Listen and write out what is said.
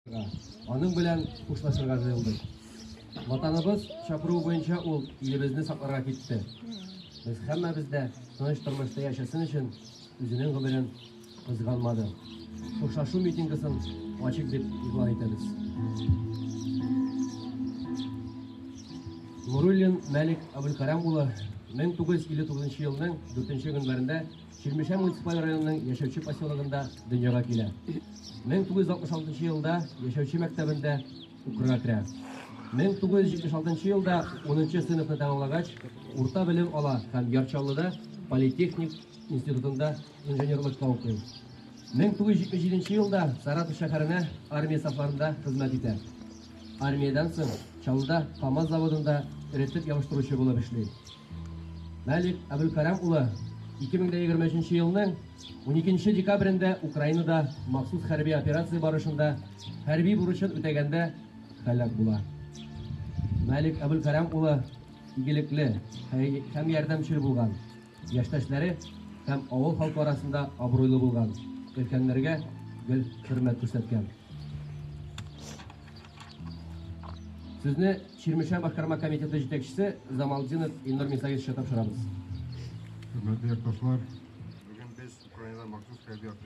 Аның белән хушлашырга җыелдык. Ватаныбыз чакыруы буенча ул илебезне сакларга китте. Без һәммәбез дә тыныч тормышта яшәсен өчен үзенең гомерен кызганмады. Хушлашу митингысын ачык дип игълан итәбез. Нуруллин Мәлик Абулкәрам улы 1959 елның 4 гыйнварында Чирмешән муниципаль районының Яшәүче поселогында дөньяга килә. 1966 елда Яшәүче мәктәбендә укырга керә. 1976 елда 10 сыйныфны тәмамлагач, урта белем ала һәм Яр Чаллыда политехник институтында инженерлыкка укый. 1977 елда Саратов шәһәренә армия сафларында хезмәт итә. Армиядән соң Чаллыда КАМАЗ заводында эретеп ябыштыручы булып эшли. Мәлик Әбелкәрам улы 2023 елның 12 декабрендә Украинада махсус хәрби операция барышында хәрби бурычын үтәгәндә һәлак була. Мәлик Әбелкәрам улы игелекле һәм ярдәмчел булган, яшьтәшләре һәм авыл халкы арасында абруйлы булган, өлкәннәргә гел хөрмәт күрсәткән. Сүзне Чирмешән башкарма комитеты җитәкчесе Замалдинов Илнур Мисаевичка тапшырабыз. Хөрмәтле якташлар, бүген без Украинада махсус хәрби операция